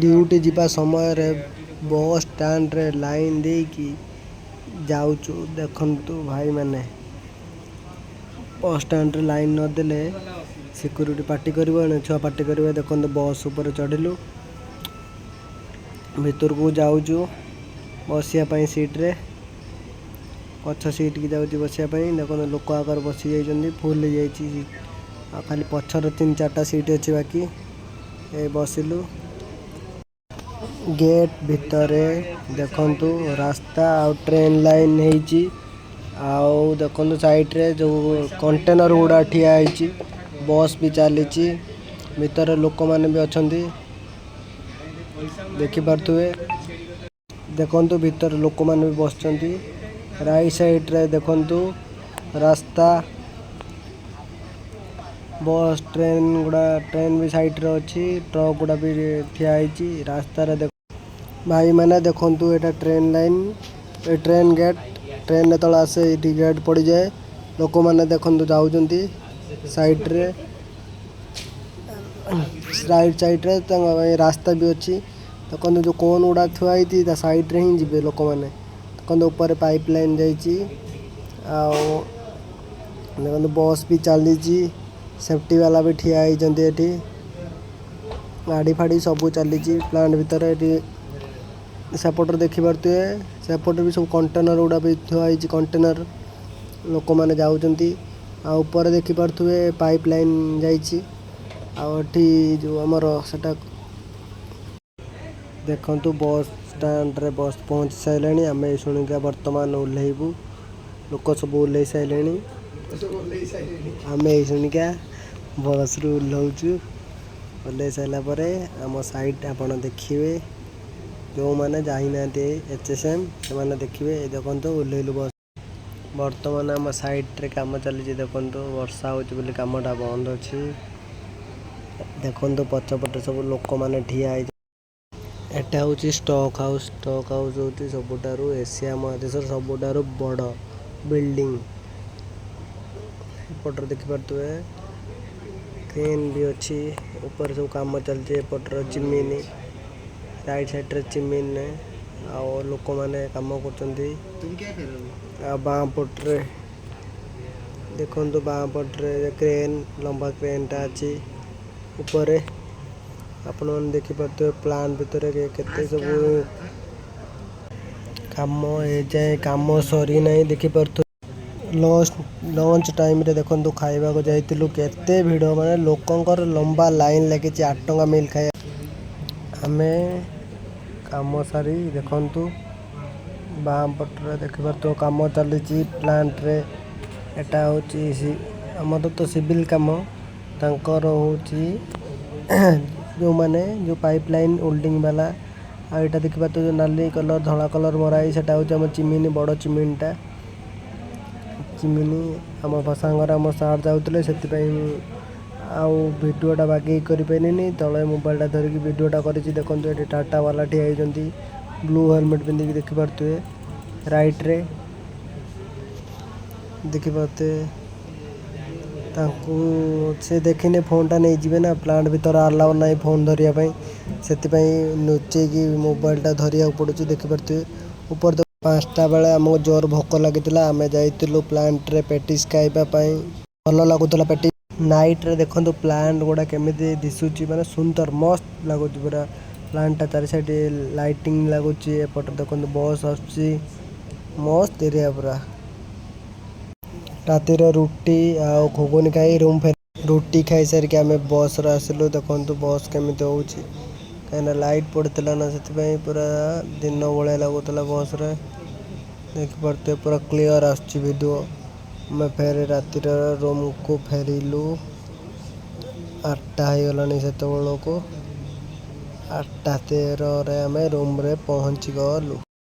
Duty ଯିବା ସମୟରେ bus ଷ୍ଟାଣ୍ଡରେ ଲାଇନ୍ ଦେଇକି ଯାଉଛୁ। ଦେଖନ୍ତୁ ଭାଇମାନେ, ବସ୍ ଷ୍ଟାଣ୍ଡରେ ଲାଇନ୍ ନଦେଲେ ସିକ୍ୟୁରିଟି ପାଟି କରିବ, ଏଣେ ଛୁଆ ପାଟି କରିବେ। ଦେଖନ୍ତୁ, ବସ୍ ଉପରେ ଚଢ଼ିଲୁ, ଭିତରକୁ ଯାଉଛୁ ବସିବା ପାଇଁ ସିଟ୍ରେ। ପଛ ସିଟ୍କି ଯାଉଛି ବସିବା ପାଇଁ। ଦେଖନ୍ତୁ, ଲୋକ ଆଗରେ ବସି ଯାଇଛନ୍ତି, ଫୁଲ୍ ହେଇଯାଇଛି ଆଉ ଖାଲି ପଛରେ ତିନି ଚାରିଟା ସିଟ୍ ଅଛି ବାକି। ଏ ବସିଲୁ ଗେଟ୍ ଭିତରେ। ଦେଖନ୍ତୁ, ରାସ୍ତା ଆଉ ଟ୍ରେନ୍ ଲାଇନ୍ ହେଇଛି। ଆଉ ଦେଖନ୍ତୁ, ସାଇଡ଼ରେ ଯୋଉ କଣ୍ଟେନର ଗୁଡ଼ା ଠିଆ ହେଇଛି, ବସ୍ ବି ଚାଲିଛି, ଭିତରେ ଲୋକମାନେ ବି ଅଛନ୍ତି, ଦେଖିପାରୁଥିବେ। ଦେଖନ୍ତୁ, ଭିତରେ ଲୋକମାନେ ବି ବସିଛନ୍ତି। ରାଇଟ୍ ସାଇଡ଼ରେ ଦେଖନ୍ତୁ ରାସ୍ତା, ବସ୍, ଟ୍ରେନ୍ ଗୁଡ଼ା, ଟ୍ରେନ୍ ବି ସାଇଡ଼ରେ ଅଛି, ଟ୍ରକ୍ ଗୁଡ଼ା ବି ଠିଆ ହେଇଛି ରାସ୍ତାରେ। ଭାଇମାନେ, ଦେଖନ୍ତୁ, ଏଇଟା ଟ୍ରେନ୍ ଲାଇନ୍, ଏ ଟ୍ରେନ୍ ଗେଟ୍। ଟ୍ରେନ୍ ଯେତେବେଳେ ଆସେ, ଏଇଠି ଗେଟ୍ ପଡ଼ିଯାଏ। ଲୋକମାନେ ଦେଖନ୍ତୁ ଯାଉଛନ୍ତି ସାଇଡ଼ରେ, ରାଇଟ୍ ସାଇଡ଼ରେ ତାଙ୍କ ପାଇଁ ରାସ୍ତା ବି ଅଛି। ଦେଖନ୍ତୁ, ଯୋଉ କୋନ୍ ଗୁଡ଼ା ଥୁଆ ହେଇଛି, ତା ସାଇଡ଼ରେ ହିଁ ଯିବେ ଲୋକମାନେ। ଦେଖନ୍ତୁ, ଉପରେ ପାଇପ୍ ଲାଇନ୍ ଯାଇଛି। ଆଉ ଦେଖନ୍ତୁ, ବସ୍ ବି ଚାଲିଛି, ସେଫ୍ଟି ବାଲା ବି ଠିଆ ହେଇଛନ୍ତି ଏଠି। ଗାଡ଼ି ଫାଡ଼ି ସବୁ ଚାଲିଛି ପ୍ଲାଣ୍ଟ ଭିତରେ। ଏଠି ସେପଟରେ ଦେଖିପାରୁଥିବେ, ସେପଟେ ବି ସବୁ କଣ୍ଟେନର ଗୁଡ଼ା ବି ଥୁଆ ହେଇଛି, କଣ୍ଟେନର। ଲୋକମାନେ ଯାଉଛନ୍ତି। ଆଉ ଉପରେ ଦେଖିପାରୁଥିବେ, ପାଇପ୍ ଲାଇନ୍ ଯାଇଛି। ଆଉ ଏଠି ଯୋଉ ଆମର ସେଟା ଦେଖନ୍ତୁ, ବସ୍ ଷ୍ଟାଣ୍ଡରେ ବସ୍ ପହଞ୍ଚି ସାରିଲାଣି। ଆମେ ଶୁଣିକା ବର୍ତ୍ତମାନ ଓହ୍ଲେଇବୁ। ଲୋକ ସବୁ ଓହ୍ଲେଇ ସାରିଲେଣି। ଆମେ ଏଇ ଶୁଣିକା ବସ୍ରୁ ଓହ୍ଲଉଛୁ। ଓହ୍ଲେଇ ସାରିଲା ପରେ ଆମ ସାଇଟ୍ ଆପଣ ଦେଖିବେ। ଯେଉଁମାନେ ଯାଇନାହାନ୍ତି ଏଚ୍ ଏସ୍ ଏମ୍, ସେମାନେ ଦେଖିବେ। ଏ ଦେଖନ୍ତୁ, ଓହ୍ଲେଇଲୁ ବସ୍। ବର୍ତ୍ତମାନ ଆମ ସାଇଟ୍ରେ କାମ ଚାଲିଛି। ଦେଖନ୍ତୁ, ବର୍ଷା ହେଉଛି ବୋଲି କାମଟା ବନ୍ଦ ଅଛି। ଦେଖନ୍ତୁ, ପଛପଟେ ସବୁ ଲୋକମାନେ ଠିଆ ହେଇ। ଏଟା ହେଉଛି ଷ୍ଟକ୍ ହାଉସ୍। ଷ୍ଟକ୍ ହାଉସ୍ ହେଉଛି ସବୁଠାରୁ ଏସିଆ ମହାଦେଶର ସବୁଠାରୁ ବଡ଼ ବିଲ୍ଡିଂ। ଏପଟରେ ଦେଖିପାରୁଥିବେ, କ୍ରେନ୍ ବି ଅଛି, ଉପରେ ସବୁ କାମ ଚାଲିଛି। ଏପଟରେ ଚିମିନି, ରାଇଟ୍ ସାଇଡ଼୍ରେ ଚିମିନି ଆଉ ଲୋକମାନେ କାମ କରୁଛନ୍ତି। ଆଉ ବାଁ ପଟରେ ଦେଖନ୍ତୁ, ବାଁ ପଟରେ କ୍ରେନ୍, ଲମ୍ବା କ୍ରେନ୍ଟା ଅଛି। ଉପରେ ଆପଣମାନେ ଦେଖିପାରୁଥିବେ, ପ୍ଲାଣ୍ଟ ଭିତରେ କେତେ ସବୁ କାମ। ଏଯାଏଁ କାମ ସରିନାହିଁ, ଦେଖିପାରୁଥିବେ। ଲଞ୍ଚ ଟାଇମ୍ରେ ଦେଖନ୍ତୁ, ଖାଇବାକୁ ଯାଇଥିଲୁ, କେତେ ଭିଡ଼, ମାନେ ଲୋକଙ୍କର ଲମ୍ବା ଲାଇନ୍ ଲାଗିଛି 8 ଟଙ୍କା ମିଲ୍ ଖାଇବା। ଆମେ କାମ ସାରି, ଦେଖନ୍ତୁ, ବାଁ ପଟରେ ଦେଖିପାରୁଥିବ, କାମ ଚାଲିଛି ପ୍ଲାଣ୍ଟରେ। ଏଟା ହେଉଛି ଆମର ତ ସିଭିଲ୍ କାମ, ତାଙ୍କର ହେଉଛି ଯେଉଁମାନେ ଯେଉଁ ପାଇପ୍ ଲାଇନ୍ ୱେଲ୍ଡିଂ ବାଲା। ଆଉ ଏଇଟା ଦେଖିପାରୁଥିବେ, ଯେଉଁ ନାଲି କଲର୍, ଧଳା କଲର୍ ମରା ହେଇଛି, ସେଟା ହେଉଛି ଆମ ଚିମିନି, ବଡ଼ ଚିମିନିଟା, ଚିମିନି। ଆମ ସାଙ୍ଗରେ ଆମ ସାର୍ ଯାଉଥିଲେ, ସେଥିପାଇଁ ଆଉ ଭିଡ଼ିଓଟା ବାଗେଇ କରିପାରିଲିନି। ତଳେ ମୋବାଇଲଟା ଧରିକି ଭିଡ଼ିଓଟା କରିଛି। ଦେଖନ୍ତୁ, ଏଠି ଟାଟା ବାଲା ଠିଆ ହେଇଛନ୍ତି ବ୍ଲୁ ହେଲମେଟ୍ ପିନ୍ଧିକି, ଦେଖିପାରୁଥିବେ। ରାଇଟ୍ରେ ଦେଖିପାରୁଥିବେ ତାଙ୍କୁ। ସେ ଦେଖିନେ ଫୋନ୍ଟା ନେଇଯିବେ ନା, ପ୍ଲାଣ୍ଟ ଭିତରେ ଆଲାଉ ନାହିଁ ଫୋନ୍ ଧରିବା ପାଇଁ, ସେଥିପାଇଁ ଲୁଚେଇକି ମୋବାଇଲଟା ଧରିବାକୁ ପଡ଼ୁଛି। ଦେଖିପାରୁଥିବେ ଉପରେ ତ। 5ଟା ବେଳେ ଆମକୁ ଜୋର ଭୋକ ଲାଗିଥିଲା। ଆମେ ଯାଇଥିଲୁ ପ୍ଲାଣ୍ଟରେ ପେଟିସ୍ ଖାଇବା ପାଇଁ। ଭଲ ଲାଗୁଥିଲା ପେଟି। ନାଇଟ୍ରେ ଦେଖନ୍ତୁ, ପ୍ଲାଣ୍ଟ ଗୁଡ଼ା କେମିତି ଦିଶୁଛି, ମାନେ ସୁନ୍ଦର, ମସ୍ତ ଲାଗୁଛି ପୁରା ପ୍ଲାଣ୍ଟଟା। ଚାରି ସାଇଡ଼୍ ଲାଇଟିଂ ଲାଗୁଛି। ଏପଟେ ଦେଖନ୍ତୁ, ବସ୍ ଆସୁଛି, ମସ୍ତ ଏରିଆ ପୁରା। ରାତିରେ ରୁଟି ଆଉ ଘୁଗୁନି ଖାଇ ରୁମ୍ ଫେରି, ରୁଟି ଖାଇସାରିକି ଆମେ ବସ୍ରେ ଆସିଲୁ। ଦେଖନ୍ତୁ, ବସ୍ କେମିତି ହେଉଛି, କାହିଁକିନା ଲାଇଟ୍ ପଡ଼ିଥିଲା ନା, ସେଥିପାଇଁ ପୁରା ଦିନ ଭଳିଆ ଲାଗୁଥିଲା ବସ୍ରେ। ଦେଖିପାରୁଥିବେ, ପୁରା କ୍ଲିଅର୍ ଆସୁଛି ଭିଡ଼ିଓ। ଆମେ ଫେରେ ରାତିରେ ରୁମ୍କୁ ଫେରିଲୁ। 8ଟା ହେଇଗଲାଣି ସେତେବେଳକୁ। 8:13ରେ ଆମେ ରୁମ୍ରେ ପହଞ୍ଚିଗଲୁ।